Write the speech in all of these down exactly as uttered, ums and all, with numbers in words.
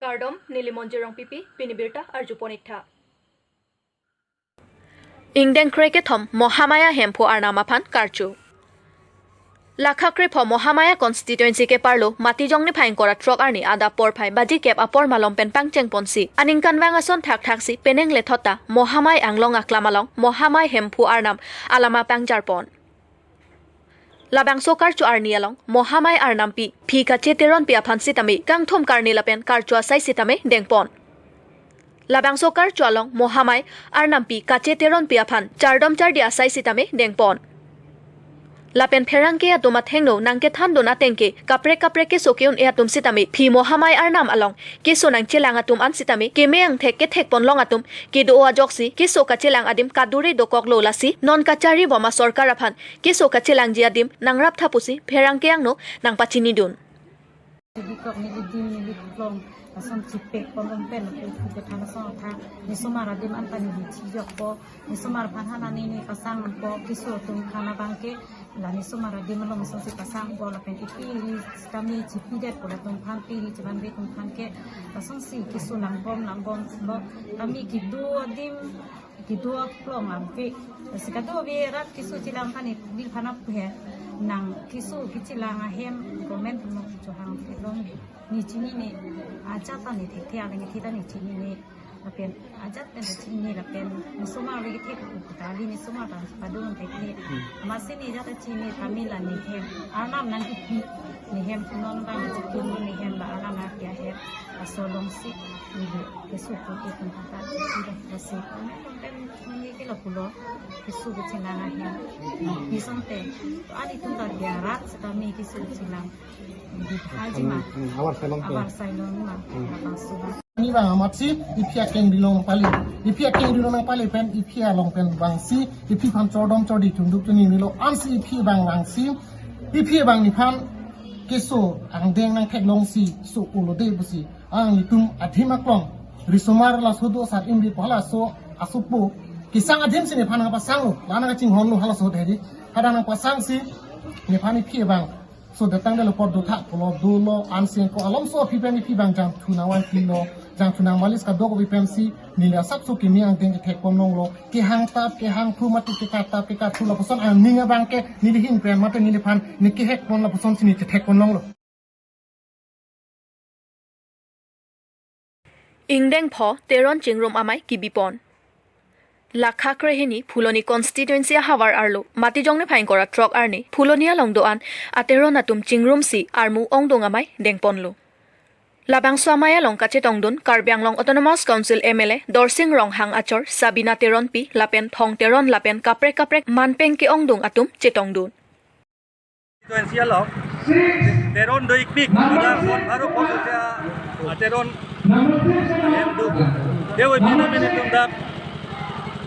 Kardom, neli Monjir Rongpipi, pini birta arjupon iktha. Ingdeng krekethom Mohamaya Hemphu Arnam aphan karcho. Lakha krepho Mohamaya constituency keparlo Matijong niphai ingkoi ra throk arni adap porphai baji kep apor malom pen pangchengponsi aningkanvang ason thakthaksi penang lethot ta Mohamai Anglong aklam along Mohamai Hemphu Arnam alama pangjarpon. Labangso karcho arni along Mohamai Arnampi Phi Kache Teronpi aphan sitame kangthum karne lapen karcho asai sitame dengpon. Labangso karcho along Mohamai Arnampi Kache Teronpi aphan chardom chardi asai sitame dengpon. Lapen pherangke atum athengno nangkethandun ateng ke kaprek kaprek keso ke-un-e atum sitame Phi Mohamai Arnam along keso nangchelang atum an sitame keme angthek kethekponlong atum kedo ajoksi keso kachelang adim kadure dokoklo, lasi non kacharibom asorkar aphan keso kachelangji adim nangraptha pusi pherangke angno nangpachinidun. Bikok neli dim neli klong ason chipek kolom pen ku ku kethan ason tha, nisomar adim anta neli chijokpo, nisomar aphan hana neli pasangpo, keso atum aphan abangke la nisomar adim along asonsi pasangpo lapen ipi ri kami chipidetpo latum aphan, pi ri chevanve atum aphan ke lasonsi keso langbom langbomlo, kami kedo adim kedo aklong lampe. Si kadokave rat keso chelang aphan neli aphan aphe nang keso kechelang ahem government nang chohang theklong, ne chinine, ajat ta ne thekthe, alang kethe ta ne chinine. Lapen ajat pen ta chinine lapen nisomar le kethe ku ta kali, nisomar ta padun thekthe. Amatsi ne ajat ta chini kami la nehem Arnam nangkepi nehem, non bang chikini nehem la Arnam nangkepi ahem. Laso alongsi neli keso ku ke pun kata chikini lasi. Pen neli ke lapulo keso kechelang ahem. Bisong te to ani tum ta dia rat setami keso kechelang. Di haji ma. Hmm, abar sai long ke. Abar sai long ma. Hmm. Langsung. Pini bang amatsi iphi akeng dilong pali. Iphi akeng dilong nangpali pen iphi along pen bangsi iphi aphan chordom chordi chunduk chuni nilo, ansi iphi bang bangsi iphi bang nephan keso angdeng nangtheklongsi so ulode pusi ang itum adim aklong risomar laso do sar imri pala so asopo kesang adim si nephan nangpasanglo, la nangkachinghonlo halaso dei. Hadak nangpasangsi nephan iphi bang so datang delo por dotha pulo dolo, ansi ko alomso aphi pen iphi bang jangthu nangvanpilo, jangthu nangvanlis kadokave pensi neli asapso kimi angdeng kethekponlonglo, kehang tap kehang thu mati kekat tap kekat thu lapuson aning abangke neli ahin pen mate neliphan ne kehekpon lapusonsi ne kethekponlonglo. Ingdeng pho Teron Chingrum Amei kebipon. Lakha krehini Phuloni constituency ahavar arlo Matijong niphai ingkoi ra throk arni Phuloni along do-an ateron atum chingrumsi armu ongdung amei dengponlo. Labangso amei along kachetongdun Karbi Anglong Autonomous Council M L A Dorsing Ronghang achor Sabina Teronpi lapen Thong Teron lapen kaprek kaprek manpeng ke-ongdung atum chetongdun. Constituency along Teron do-ikpik, dak Mon Bharo Post ase, ah, Teron ahem do. Dewi Bino Bini tum dak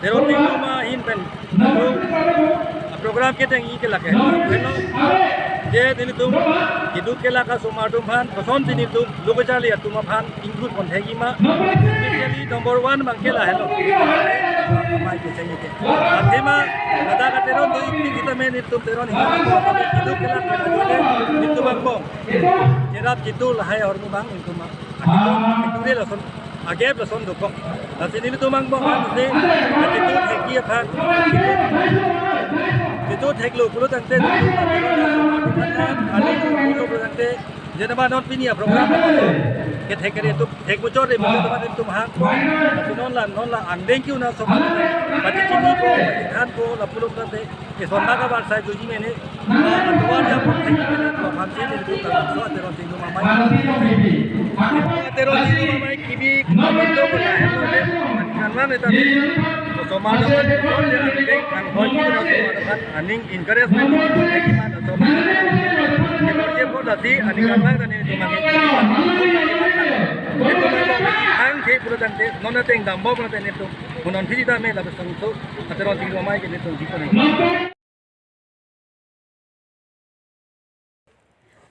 Teron Bino ma ahin pen do, ah, program keteng-i ke lake. Hello. Je nelitum keduk kelak asomar atum aphan, kosonsi nelitum lo kacharli atum aphan ingkut konthek-i ma. Especially number one abangke lahelo. Amei kecheng-i ke. Athema ladak ateron do-ikpik sitame nelitum Teron hini keduk kelak pen ajole nelitum angbong cherap chitu lahai ahormu abang nelitum ma. Akitu, akitu re lason, agep lason dokok. Lasi nelitum angbong ansi akitu thek-i aphan, chitu theklo pulo tangte nelitum ateron ateron ateron ateron pulo tangte Jenama non pini aprogram kethek kere atum thek muchot re muchot teman atum hangpo. Lasi non la, non la angdeng ke-un ason pachichiniko, pachithanpo, lapulo tangte eson baka bar sai juji mene. Atuar ya pon thek kere lo phamsi nelitum ta so Teron Chingrum Amei. Teron Chingrum Amei kebi kamondo ko la hem lo de. Kanwan eta de. Osomar atum aphan angdeng anghoi ke-un ason aning encouragement, aning kanvang tani nelitum abang. Nelitum abang angke pulo tangte non ateng dampo pulo tangte nelitum. Mo non phi ta me lapuson so Teron Chingrum Amei ke nelitum di ko nang.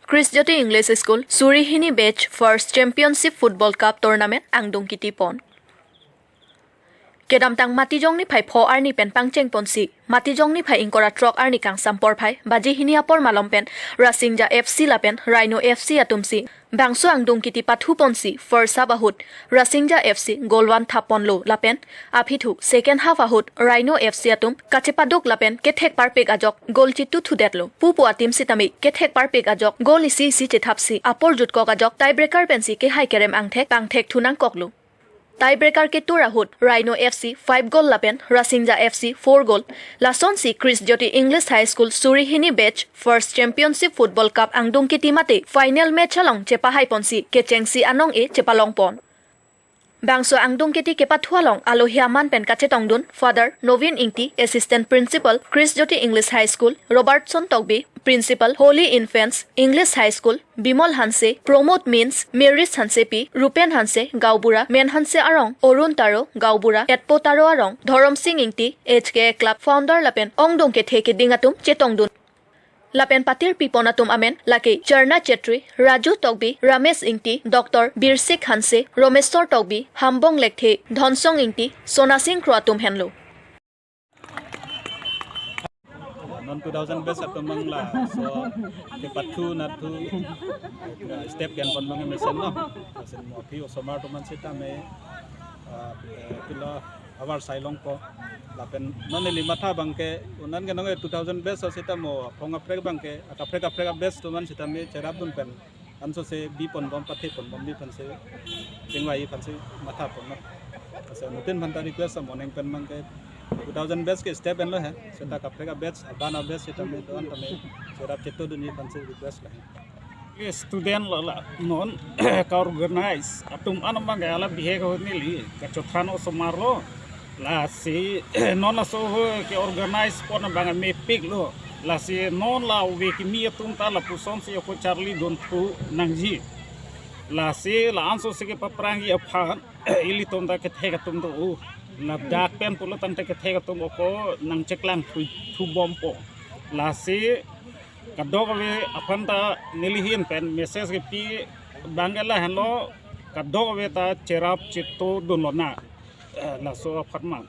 Christ Jyoti English School suri hini batch first Championship Football Cup Tournament angdung kitipon. Kedamtang Matijong niphai pho arni pen pangcheng ponsi, Matijong niphai ingkoi ra throk arni kangsam porphai baji hini apor malom pen Rasinja F C lapen Rhino F C atumsi bangso angdung kiti pathu ponsi first half ahut Rasinja F C goal one thap ponlo lapen aphi thu second half ahut Rhino F C atum kachepaduk lapen kethek parpik ajok goal chitu thudetlo. Pupu ateam sitame kethek parpik ajok goal isi isi chethapsi apor jutkok ajok tiebreaker pensi kehai kerem angthek pangthek thu nangkoklo. Tiebreaker ketur ahut Rhino F C five goal lapen Rasinja F C four goal. Lasonsi Chris Jyoti English High School suri hini batch first Championship Football Cup angdung kiti mate final match along chepahai ponsi kechengsi anong-e chepalong pon. Bangso angdung kiti kepathu along alohi aman pen kachetongdun Father Novin Ingti, Assistant Principal, Chris Jyoti English High School, Robertson Tokbi, Principal, Holy Infants English High School, Bimol Hanse, Pramod Mins, Maris Hansepi, Rupen Hanse, Gaonbura, Men Hanse Arong, Arun Taro, Gaonbura, Etpo Taro Arong, Dhorom Sing Ingti, H K A Club Founder lapen ongdung kethe keding atum chetongdun. Lapen patir pipon atum amen lake Charna Chetri, Raju Tokbi, Ramesh Ingti, Doctor Birsik Hanse, Romesor Tokbi, Hambong Lekthe, Dhonsong Ingti, Sona Sing Kro atum henlo. Non two thousand batch atum abang laso kepathu nathu step ken pon abang mesen no. Asin mo aphi osomar atum an sitame, ah, eh, pilo abar sai longpo. Lapen non neli matha abangke unan ke nonge two thousand batch sitame aphong kaprek abangke akaprek kaprek batch atum an sitame cherapdun pen ansose bi ponbom pathe ponbom bi aphansi chingvai aphansi matha pon no. Asa nutin aphanta request amoning pen abangke two thousand batch ke step enlo he. Seta kaprek abatch abana batch sitame do-an tame cherap chetodunji aphansi request lahe. Student lo la non ka-organize atum an abangke hala bihek ahut neli kachothan osomar lo. Lasi non laso ahut ke-organize pon abang mepik lo. Lasi non la ove kimi atum ta lapusonsi ako charlidun thu nangji. Lasi la ansose kepaphrangji aphan ilitum ta kethek atum do. Ladak pen pulo tangte kethek atum ako nangcheklang thu, thubompo. Lasi kadokave aphanta neli ahin pen message kepi abangke lahenlo, kadokave ta cherap chetodun lonang. Eh, laso aphan ma.